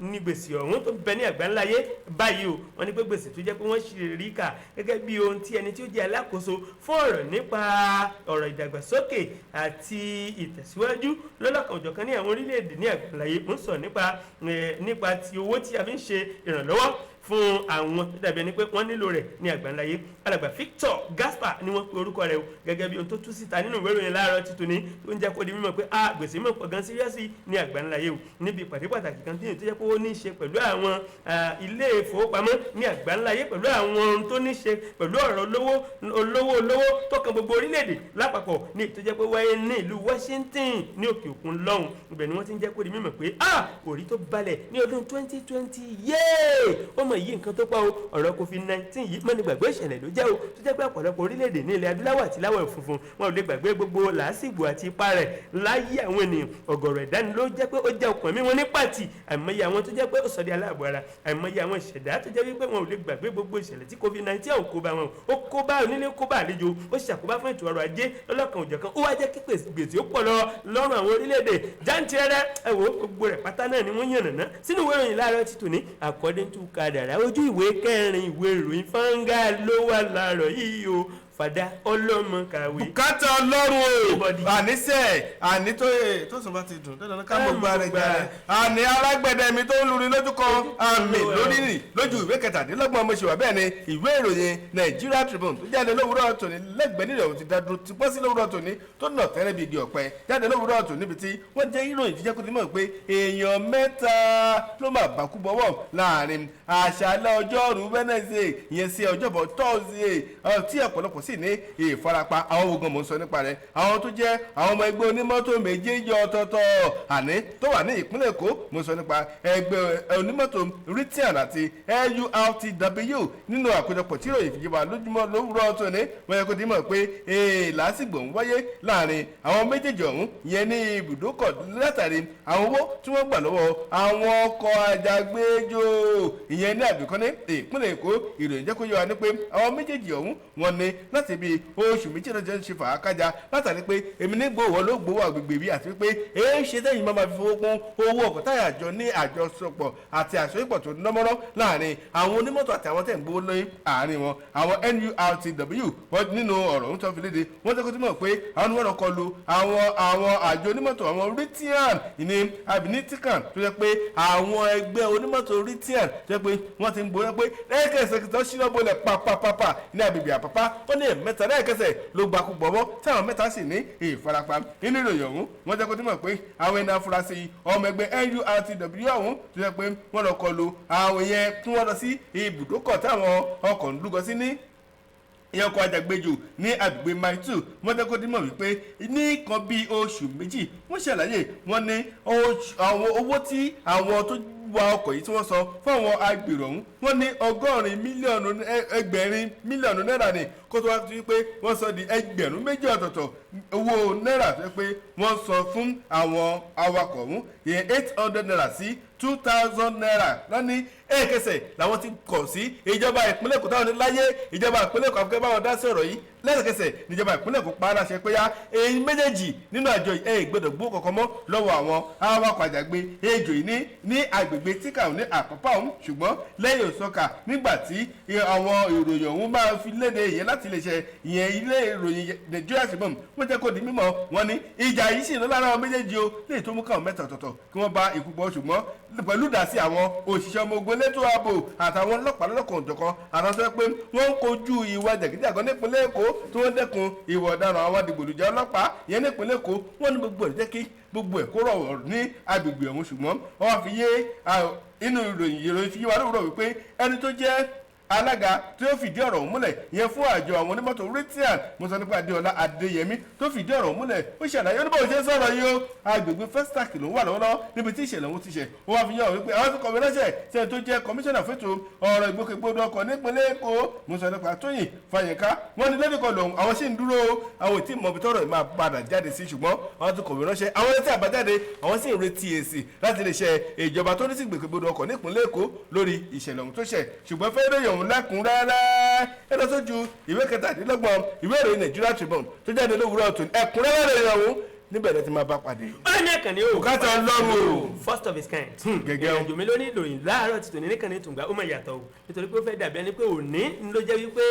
ní gbèsè ọ̀hún tó bẹ ní àgbáńláyé báyìí o. Wọ́n ní pé gbèsè tó jẹ́ pé wọ́n ṣe rí kà gẹ́gẹ́ bí ohun tí ẹni tí ó jẹ́ alákòóso fún ọ̀rọ̀ nípa ọ̀rọ̀ ìdàgbàsókè àti ìtẹ̀síwájú lọ́lọ́kan òjọ̀kan ní àwọn orílẹ̀-èdè ní àgbáńláyé ń sọ nípa ti owó tí a fi ń ṣe ìrànlọ́wọ́ fún àwọn tó dàbí ẹni pé wọ́n nílò rẹ̀ ní àgbáńláyé, alàgbà Victor Gaspar ni wọ́n pe orúkọ rẹ̀ o, gẹ́gẹ́ bí ohun tó tú síta nínú ìwé ìròyìn láàárọ̀ títún ní tó ń jẹ́ kó di mímọ̀ pé a gbèsè mọ̀ pọ̀ gan síríọ́sì ní àgbáńláyé o, níbi ìpàdé pàtàkì kan tí tó jẹ́ pé ó ní í ṣe pẹ̀lú àwọn ilé ìfowópamọ́ ní àgbáńláyé, pẹ̀lú àwọn ohun tó ní í ṣe pẹ̀lú ọ̀rọ̀ olówó olówó olówó tó kan gbogbo orílẹ̀-èdè lápapọ̀ ní tó jẹ́ pé wáyé ní ìlú Washington ní òkè òkun lọ́hùn. Ibẹ̀ ni wọ́n ti ń jẹ́ kó di mímọ̀ pé a òrí tó balẹ̀ ní ọdún 2020 yéé, ó mọ̀ yí nǹkan tó pa o. Ọ̀rọ̀ COVID-19 yìí mọ́ni gbàgbé ìṣẹ̀lẹ̀ ló jẹ́ o, tó jẹ́ pé ọ̀pọ̀lọpọ̀ orílẹ̀-èdè ní ilẹ̀ adúláwọ̀ àti láwọ̀ funfun wọn ò lè gbàgbé gbogbo làásìgbò àti ipa rẹ̀ láyé àwọn ènìyàn. Ọ̀gọ̀rọ̀ ẹ̀dá ni ló jẹ́ pé ó jẹ́ ọkàn mi wọn ní pàtì, àìmọye àwọn tó jẹ́ pé ó sọ di aláàbọ̀ ara, àìmọye àwọn ìṣẹ̀dá tó jẹ́ wípé wọn ò lè gbàgbé gbogbo ìṣẹ̀lẹ̀ tí COVID-19 ọ̀hún kó bá wọn. Ó kó bá onílé, kó bá àlejò, ó ṣàkóbá fún ètò ọrọ̀ ajé lọ́lọ́kan òjọ̀kan, ó wá jẹ́ kí gbèsè ó pọ̀ lọ lọ́rùn àwọn orílẹ̀-èdè jáǹtirẹrẹ. Ẹ wo, gbogbo rẹ̀ pátá náà ni wọ́n yànnàná sínú ìwé ìròyìn láàárọ̀ ti tòní, according to kádàrá, ojú ìwé kẹrin ìwé ìròyìn Vanguard ló wà láàárọ̀ yìí o. Fàdá ọlọ́mọ kàwé. Bùkátà Ọlọ́run o. Nobody. Àníṣe àní tó tó sùn bá ti dùn dandan ká mọ̀ gba rẹ̀ jà rẹ̀. Àní alágbẹ̀dẹ mi tó ń luri lójú kan àmì lórí nì lójú ìwé 27 mo ṣe wà. Bẹ́ẹ̀ ni ìwé ìròyìn Nigeria Tribune tó jáde lówùúrọ̀ tòní lẹ́gbẹ̀ẹ́ nílẹ̀ òun ti dá dúró ti bọ́ sí lówùúrọ̀ tòní tó nà tẹ́rẹ́ bíi igi ọ̀pẹ jáde lówùúrọ̀ tòní, níbi tí wọ́n jẹ́ ìròyìn jíjẹ́ kó ti mọ̀ pé èèyàn mẹ́ta ló máa bákú bọ́wọ́ láàrin àṣálẹ́ ọjọ́rú Wednesday ìyẹn sí ọjọ́bọ̀ Thursday, tí ọ̀pọ̀lọpọ̀ sì ní ìfarapa. Àwọn ogun mò ń sọ nípa rẹ̀, àwọn tó jẹ́ àwọn ọmọ ẹgbẹ́ onímọ́tò méjèèjì ọ̀tọ̀ọ̀tọ̀ àní tó wà ní ìpínlẹ̀ Èkó. Mò ń sọ nípa ẹgbẹ́ onímọ́tò RTEAN àti LURTW. Nínú àkójọpọ̀ tí ìròyìn fìjìbà lójúmọ́ lówùúrọ̀ tòní, wọ́n yẹ kó ti mọ̀ pé làásìgbò ń wáyé láàrin àwọn méjèèjì ọ̀hún ìyẹn ní ibùdókọ̀ látàrí àwọn owó tí wọ́n gbà lọ́wọ́ àwọn ọkọ̀ àjàgbéjò ìyẹn ní àbíkọ́ ní ìpínlẹ̀ Èkó. Ìròyìn jẹ́ kó yé wa ní pé àwọn méjèèjì ọ̀hún wọ́n ní láti bí oṣù 2 lọ́jọ́ ń ṣe fàákájà látàrí pé èmi ní gbowó ló gbowó àgbègbè bí, àti pé èé ṣe tẹ́yìn máa fi fowó kún owó ọkọ̀ táyà àjọ ní àjọṣepọ̀ àti àṣọyípọ̀ tó dánmọ́rán láàrin àwọn onímọ́tò àti àwọn tẹ̀ ń gbowó lóyún àárín wọn. Àwọn NURTW, wọ́n nínú ọ̀rọ̀ ń tọ́ fi léde, wọ́n tẹ́kọ́ tí mọ̀ pé àwọn onímọ̀ràn kọlu àwọn àjọ onímọ́tò àwọn RTEAN ní abinitikan, tó jẹ́ pé àwọn ẹgbẹ́ onímọ́tò RTEAN tó jẹ́ pé wọ́n ti ń gbowó pé lẹ́ẹ̀kẹsẹ̀ tó ṣíná bolẹ̀ pàpàpàpà ní agbègbè Àpápá. Wọ́n ní mẹ́ta lẹ́ẹ̀kẹsẹ̀ ló gbakú gbọ́wọ́ tí àwọn mẹ́ta sì ní ìfarapa. Nínú ìròyìn ọ̀hún, wọ́n jẹ́ kó tí mọ̀ pé àwọn ẹni afurasí ọmọ ẹgbẹ́ NURTW ọ̀hún tó jẹ́ pé wọ́n lọ kọlu àwọn yẹn tí wọ́n lọ sí ibùdókọ̀ táwọn ọkọ̀ ń lúgọ sí ní ìyẹn ọkọ̀ àjàgbéjò ní agbègbè Mile 2. Wọ́n jẹ́ kó dímọ̀ wípé ní nǹkan bíi oṣù 2, wọ́n ṣàlàyé, wọ́n ní àwọn owó tí àwọn tó wíwa ọkọ̀ yìí tí wọ́n san fún àwọn agbèrò ọ̀hún, wọ́n ní 80 mílíọ̀nù, 8 mílíọ̀nù náírà ni, kó tó wá ti pé wọ́n sọ di 2,000 ọ̀tọ̀ọ̀tọ̀ owó náírà tó pé wọ́n san fún àwọn awakọ̀ ọ̀hún, ìyẹn ₦800 sí ₦2,000 lọ́ní. Ẹ̀ẹ́kẹsẹ̀ làwọn ti kọ̀ sí ìjọba ìpínlẹ̀ Èkó táwọn ní láyé ìjọba ìpínlẹ̀ Èkó àfikẹ́ báwọn dá sí ọ̀rọ̀ yìí. Lẹ́sẹ̀kẹsẹ̀ níjọba ìpínlẹ̀ Èkó pa á láṣẹ pé yá èyí méjèèjì nínú àjọ yìí, ẹ̀ gbọ́dọ̀ gbó kankan mọ́ lọ́wọ́ àwọn awakọ̀ àjàgbé ejò yìí ní agbègbè tíkà ní Àpápá ọ̀hún. Ṣùgbọ́n lẹ́yìn òsọkà, nígbà tí àwọn ìròyìn ọ̀hún máa fi léde, ìyẹn láti iléeṣẹ́, ìyẹn ilé ìròyìn Nigeria Tribune, wọ́n jẹ́ kó di mímọ̀, wọ́n ní ìjà yìí sì ń lọ lára àwọn méjèèjì o, léyìí tó mú káwọn mẹ́ta ọ̀tọ̀ọ̀tọ̀ kí wọ́n bá ikú bọ́. Ṣùgbọ́n pẹ̀lú ìdásí àwọn òṣìṣẹ́ ọmọ ogun elétò ààbò àtàwọn ọlọ́pàá lọ́kàn òjọ̀kan, àtàwọn tó yẹ pé wọ́n ń kojú ìwà jàgídíjàgan nípínlẹ̀ Èkó, tí wọ́n dẹ́kun ìwà ọ̀daràn àwọn adigbòlùjà ọlọ́pàá ìyẹn nípínlẹ̀ Èkó, wọ́n ní gbogbo ẹ̀ jẹ́ kí gbogbo ẹ̀ kó rọ̀wọ̀ ní agbègbè ọ̀hún. Ṣùgbọ́n wọ́n fi yé inú ìròyìn fi yé wa lówùrọ̀ wípé ẹni tó jẹ́ alága tí ó fìdí ọ̀rọ̀ múlẹ̀ yẹn fún àjọ àwọn onímọ́tò RTEAN, mo sọ nípa Adéọlá Adéyẹmí, tó fìdí ọ̀rọ̀ múlẹ̀, ó ṣàlàyé oníbòwò ṣe ń sọ̀rọ̀ yìí o, agbègbè Festac ló ń wà lọ́wọ́lọ́wọ́ níbi tí ìṣẹ̀lẹ̀ ọ̀hún ti ṣẹ̀. Ó wá fi yàn wípé àwọn tó kọ̀wé ránṣẹ́ sí ẹni tó jẹ́ kọmíṣánná fẹ́tò ọ̀rọ̀ ìgbòkègbodò ọkọ̀ nípínlẹ̀ Èkó, mo sọ nípa Tóyìn Fáyẹ̀ká, wọ́n ní lórí kan lòun àwọn sì ń dúró, àwọn ò tí ì mọ ibi tọ́rọ̀ máa padà jáde sí. Ṣùgbọ́n àwọn tó kọ̀wé ránṣẹ́, àwọn retí àbájáde, àwọn sì ń retí èsì láti lè ṣe ìjọba tó ní sí ìgbòkègbodò ọkọ̀ nípínlẹ̀ Èkó lórí ìṣẹ̀lẹ̀ ọ̀hún tó ṣẹ̀. Ṣùgbọ́n fẹ́ẹ́ lóye òun lẹ́kùnrẹ́rẹ́, ẹ lọ sójú ìwé 27 ìwé ìròyìn Nigeria Tribune tó jáde lówùúrọ̀ tòní, ẹ̀kúnrẹ́rẹ́ rẹ̀ ọ̀hún níbẹ̀ lẹ ti máa bá pàdé. Ó ní ẹ̀kànní o. Bùkátà Ọlọ́run o. First of its kind. Gẹ́gẹ́ o. Ìrìnàjò mi lóní ìròyìn láàárọ̀ ti tòní níkànnì Tùǹgbà, ó máa yàtọ̀ o, nítorí pé ó fẹ́ dàbí ẹni pé òní ló jẹ́ wípé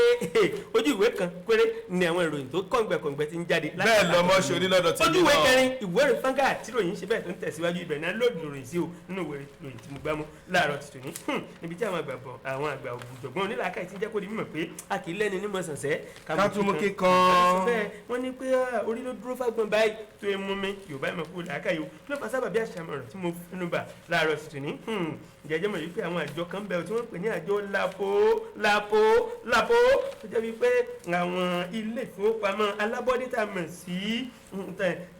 ojú ìwé kan péré ni àwọn ìròyìn tó kọ̀ǹgbẹ̀kọ̀ǹgbẹ̀ ti ń jáde. Bẹ́ẹ̀ lọmọ ṣe orí lọ́dọ̀ tí ojú ìwé kẹrin ìwé ìròyìn Vanguard tí ìròyìn ṣe bẹ́ẹ̀ tó ń tẹ̀síwájú, ibẹ̀ náà lòdì ìròyìn sí o nínú ìwé ìròyìn tí mo gbá mú láàárọ̀ ti tòní, níbi tí àwọn àgbà bọ̀, àwọn àgbà òjọ̀gbọ́n onílàákàyè ti ń jẹ́ kó di mímọ̀ pé a kì í lẹ́ni ní mọ̀sánṣẹ́ ká tún mú kíkan. Bẹ́ẹ̀ wọ́n ní pé orí ló dúró fágbọ́n báyìí tó e mú mi. Yorùbá ìmọ̀ kúrò làákàyè o ló fa sábàbí àṣàmọ̀ràn tí mo fẹ́nu bà láàárọ̀ tuntun ní. Jẹjẹ mọ̀ wípé àwọn àjọ kan bẹ̀rù tí wọ́n ń pè ní àjọ LAPO, LAPO, LAPO, tó jẹ́ wípé àwọn ilé ìfowópamọ́ alábọ́dé tá a mọ̀ sí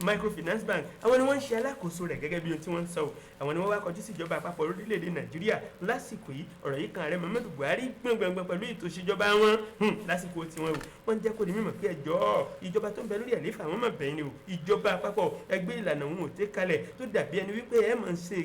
microfinance bank, àwọn ni wọ́n ń ṣe alákòóso rẹ̀ gẹ́gẹ́ bí ohun tí wọ́n ń sọ o. Àwọn ni wọ́n wá kọjú sí ìjọba àpapọ̀ orílẹ̀-èdè Nàìjíríà lásìkò yìí. Ọ̀rọ̀ yìí kan ààrẹ Muhammadu Buhari gbọ̀ngbọ̀ngbọ̀n pẹ̀lú ètò ìṣèjọba wọn lásìkò tiwọn o. Wọ́n jẹ́ kó di mímọ̀ pé ẹjọ́ ìjọba tó ń bẹ lórí àlééfà, àwọn mọ̀ bẹ́ẹ̀ ni o, ìjọba àpapọ̀, ẹgbẹ́ ìlànà òun ò tẹ́ kalẹ̀ tó dàbí ẹni wípé ẹ máa ń ṣe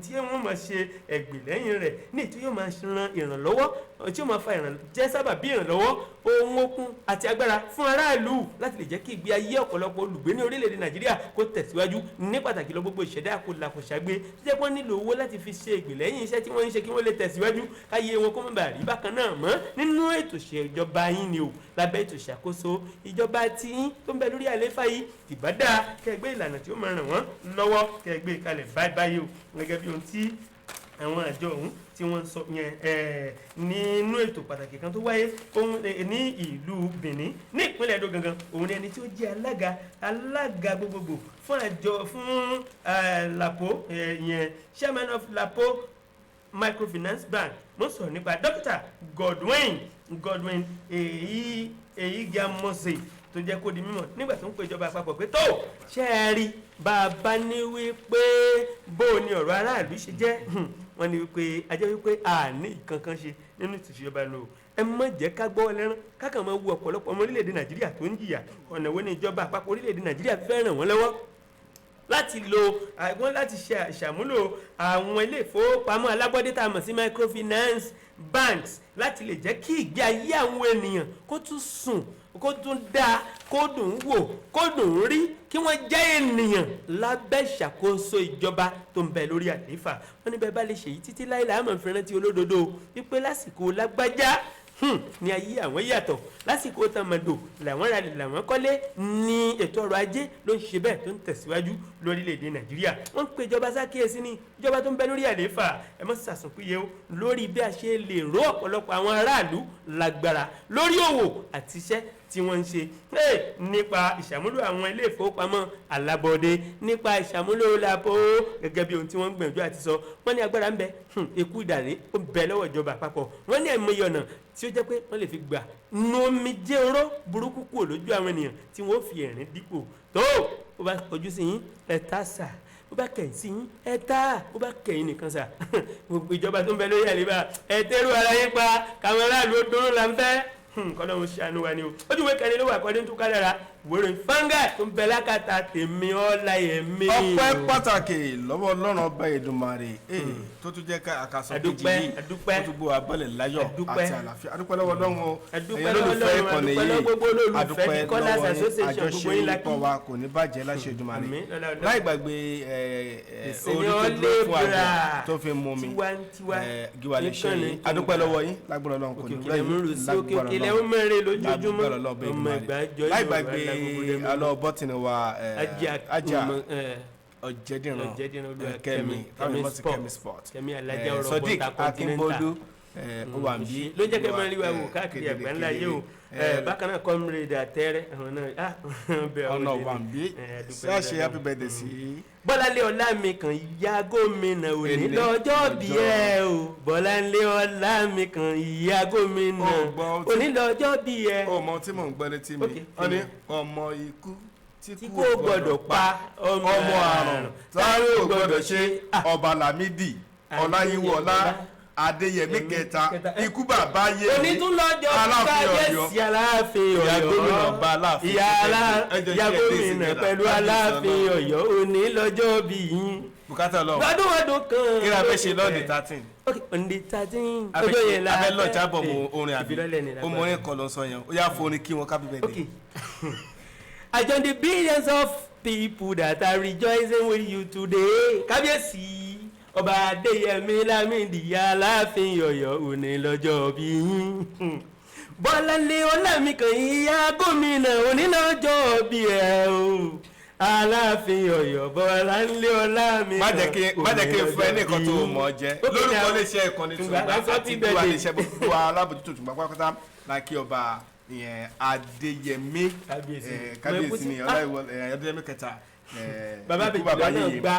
tí wọ́n máa ṣe ẹ̀gbìn lẹ́yìn rẹ̀ ní tí yóò máa ran ìrànlọ́wọ́, tí yóò máa fa jẹ́ sábà bí ìrànlọ́wọ́ ohun okun àti agbára fún aráàlú láti lè jẹ́ kí ìgbé ayé ọ̀pọ̀lọpọ̀ olùgbé ní orílẹ̀-èdè Nàìjíríà kó tẹ̀síwájú, ní pàtàkì lọ gbogbo ìṣẹ̀dá àkọlàkọ̀ṣàgbé tó jẹ́ pé wọ́n nílò owó láti fi ṣe ìgbìlẹ́yìn iṣẹ́ tí wọ́n ń ṣe kí wọ́n lè tẹ̀síwájú, káyé wọn kó má bàa rí bákan náà mọ́ nínú ètò ìṣèjọba yín ni o, lábẹ́ ètò ìṣàkóso ìjọba tí yín tó ń bẹ lórí àlééfà yìí, ìbá dáa kẹgbẹ́ ìlànà tí ó máa ràn wọ́n lọ́wọ́ kẹgbẹ́ kalẹ̀ báyìí o, gẹ́gẹ́ bí ohun tí àwọn àjọ ọ̀hún tí wọ́n ń sọ yẹn nínú ètò pàtàkì kan tó wáyé ohun ní ìlú Benin ní ìpínlẹ̀ Edo gangan. Òun ni ẹni tí ó jẹ́ alága gbogbogbò fún àjọ fún LAPO yẹn, chairman of LAPO microfinance bank, mo sọ̀rọ̀ nípa Dókítà Godwin Ehigiamose, tó jẹ́ kó di mímọ̀ nígbà tó ń pe ìjọba àpapọ̀ pé tó ṣe é rí bàbá ní wípé bó ni ọ̀rọ̀ aráàlú ṣe jẹ́. Wọ́n ní wípé ajẹ́ wípé àní ìkankan ṣe nínú ìtìṣẹ́jọba lò, ẹ má jẹ́ ká gbọ́ lẹ́rán kákan máa wu ọ̀pọ̀lọpọ̀ ọmọ orílẹ̀-èdè Nàìjíríà tó ń jìyà. Ọ̀nà wo ni ìjọba àpapọ̀ orílẹ̀-èdè Nàìjíríà fẹ́ ràn wọ́n lọ́wọ́ láti lo àwọn láti ṣe ṣàmúlò àwọn ilé ìfowópamọ́ alábọ́dé tá a mọ̀ sí microfinance banks láti lè jẹ́ kí ìgbé ayé àwọn ènìyàn kó tún sùn, kó tún dáa, kó dùn ún wò, kó dùn ún rí, kí wọ́n jẹ́ ènìyàn lábẹ́ ìṣàkóso ìjọba tó ń bẹ lórí àlééfà? Wọ́n ní bẹ́ẹ̀ bá lè ṣèyí títí láì láàmú fi rántí olódodo wípé lásìkò lágbájá ní ayé àwọn yàtọ̀, lásìkò tàmàdò làwọn ralẹ̀, làwọn kọ́lé, ní ètò ọrọ̀ ajé ló ń ṣe bẹ́ẹ̀ tó ń tẹ̀síwájú lórílẹ̀‐èdè Nàìjíríà. Wọ́n ń pe ìjọba sákìyèsí ní ìjọba tó ń bẹ lórí àlééfà, ẹ má ṣàsùnpìyẹ o lórí bí a ṣe lè ró ọ̀pọ̀lọpọ̀ àwọn aráàlú lágbára lórí òwò àti iṣẹ́ tí wọ́n ń ṣe nípa ìṣàmúlò àwọn ilé ìfowópamọ́ alábọ́dé, nípa ìṣàmúlò LAPO, gẹ́gẹ́ bí ohun tí wọ́n ń gbìyànjú àti sọ. Wọ́n ní agbára ń bẹ, eku ìdàrí ó ń bẹ lọ́wọ́ ìjọba àpapọ̀. Wọ́n ní àìmọye ọ̀nà tí ó jẹ́ pé wọ́n lè fi gbà nu omijé oró burúkú kúrò lójú àwọn ènìyàn tí wọ́n fi ẹ̀rín dípò. Tó ó bá kọjú sí yín, ẹ̀ tá sà. Bó Ó bá kẹ̀yìn sí yín, ẹ tá. Ó bá kẹ̀yìn nìkan sà, gbogbo ìjọba tó ń bẹ lórí àlébà, ẹ tẹ́rù ara yín pa káwọn aráàlú ó dúró là ń fẹ́. Kọ́lọ́hún ṣàánú wa ni o. Ojú ìwé kẹrin ló wà kọ́dé tó kádàrá wòrè fanga tó ń bẹ lákàtà tèmi ọláyẹmí. Ọpẹ́ pàtàkì lọ́wọ́ Ọlọ́run ọba Èdùmàrè tó tún jẹ́ ká àkàsọ̀ kejì Adúpẹ́, yìí adúpẹ́. tó tún gbé wa bọ́lẹ̀ láyọ̀ Adúpẹ́. àti àlàáfíà. Adúpẹ́ lọ́wọ́ Ọlọ́run o. Adúpẹ́ Ẹ̀yin lọ́wọ́ olólùfẹ́ Ọlọ́run, ìkànnì adúpẹ́ yìí, lọ́wọ́ gbogbo olólùfẹ́ adúpẹ́ The Colours lọ́wọ́ yín. Association, gbogbo yín la kí. Àjọṣepọ̀ wa kò ní bàjẹ́ láṣẹ Èdùmàrè. Àmín, lọ́lá Ọlọ́run. Láì gbàgbé Ìsinmi orí tó dúró fún àjọ ọlẹ́bùrà. tó fi mú mi Tiwantiwa. Gíwá lè ṣe Níkànnì yín. tó ń Adúpẹ́ gbà. lọ́wọ́ yín, lágbára Ọlọ́run kò ní Òkè òkè rẹ̀ lẹ́ ń yín, rò sí, òkè lágbára òkè lẹ́ ń Ọlọ́run. mẹ́rin lójoojúmọ́. Lágbára Ọlọ́run bẹ́ẹ̀ Ọmọ Èdùmàrè. ìgbà jọ Láì yóò gbàgbé wá lágogo dẹ́mu. alọ́ bọ́tìnì wa Ajá Ajá ọmọ, Ọ̀jẹ̀dìran Ọ̀jẹ̀dìran Olúwa Kẹ́mi, Kẹ́mi, táwọn Kẹ́mi èèyàn mọ̀ sí Sport. Kẹ́mi Sport. Kẹ́mi Alájà ọ̀rọ̀ Sodiq Bọ́tà Continental. Akínbólú ó wà níbí. Ló jẹ́ kẹ́ máa rí wa wò káàkiri àgbáńlá yìí o. Bákan náà, comrade àtẹ́rẹ́ àwọn náà bẹ àwọn Ọ̀nà òde wà ni. níbí. Adúpẹ́ Ṣáà ṣe lọ́dọ̀ happy birthday sí Bọ́láńlé Ọlámikan, ìyá gómìnà, òní Èní lọ́jọ́ bí lọ́jọ́. ẹ o. Bọ́láńlé Ọlámikan, ìyá gómìnà, Ó gbọ́ tí- òní lọ́jọ́ bí ẹ. Ọmọ tí mò ń gbọ́ létí mi, Ok. wọ́n ní ọmọ ikú tí Tí kú kò gbọ́dọ̀ pa, ọmọ ọmọ àrùn táwọn ò gbọ́dọ̀ ṣe. Ọba Lámídì Ọláyíwọlá Adéyẹmí kẹta, kẹta. Ikú bàbá yé Òní tún lọ́jọ́ Aláàfin Ọ̀yọ́. kábíyèsí Aláàfin Ìyá Ọ̀yọ́. gómìnà ọba Aláàfin. Ìyá Ẹjọ́ ìyá ṣe ẹdí gómìnà ìsìnkú pẹ̀lú náà. Aláàfin Ọ̀yọ́, òní lọ́jọ́ bí yín. Bùkátà lọ. Lọ́dún ọdún kan. Kí la fẹ́ ṣe lọ́ọ̀dì 13? Ok, on the 13, ọjọ́ yẹn la Abẹ́ lọ́ọ̀jà bọ̀ mọ orin àbí ìfilọ́lẹ̀ ni ọmọ orin kan ló ń sọ yẹn. Ó yá, forin kí wọn happy birthday. Okay. I join the billions of people that are rejoicing with you today. Kábíyèsí ọba Adéyẹmí Lámìdí Aláàfin Ọ̀yọ́, òní lọ́jọ́ bí yín. Bọ́láńlé Ọlámìkan, ìyá gómìnà, òní lọ́jọ́ bí ẹ o. Aláàfin Ọ̀yọ́ Bọ́láńlé Ọlámìkan. Má jẹ́ kí n fún ẹ ní nǹkan tó mọ̀ ọ́ jẹ́. Okay, Lórúkọ now. iléeṣẹ́ ìkànnì Tùngbà, Tùngbà happy àti gbogbo birthday. iléeṣẹ́, gbogbo alábòjútó Tùngbà pátápátá la kí ọba ìyẹn Adéyẹmí. Kábíyèsí. Kábíyèsí ni Ọláyíwọlá Adéyẹmí kẹta. Bàbá Ikú bèjì bàbá lọ́nà yèyé. gbá.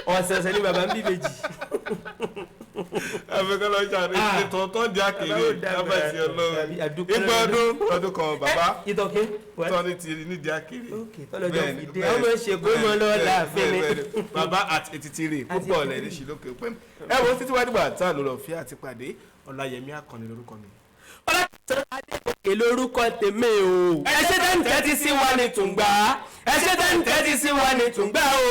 Ọ̀sẹ̀ọ̀sẹ̀ ni bàbá ń bí bèjì. Àfikún lọ ṣàrí Ah. ètò tó ń di àkèrè Bàbá ò dàgbà. kábàsì Ọlọ́run. Àdúpẹ́ Ìgbà lọ́dún. ọdún ọdún kan, bàbá Ìtọ̀kẹ́. tọ́ni ti nídìí àkèrè. Ok, tọ́lọ́jọ́ Bẹ́ẹ̀ni, fi dé. bẹ́ẹ̀ni, Ọmọ ṣe kó mọ lọ́ọ́ bẹ́ẹ̀ni, láàfin ni. bẹ́ẹ̀ni. Bàbá at 83 púpọ̀ Àti lẹ́ni ṣì lókè pé ẹ wo títí wá dìgbà tá a lò lọ fi àti pàdé. Ọláyẹmí Àkànní lórúkọ mi. Ọlọ́sàn Adégòkè lórúkọ tèmi o. Ẹ ṣé tẹ́ ń tẹ́tí sí wa ní Tùngbà. Ẹ ṣé tẹ́ ń tẹ́tí sí wa ní Tùngbà o.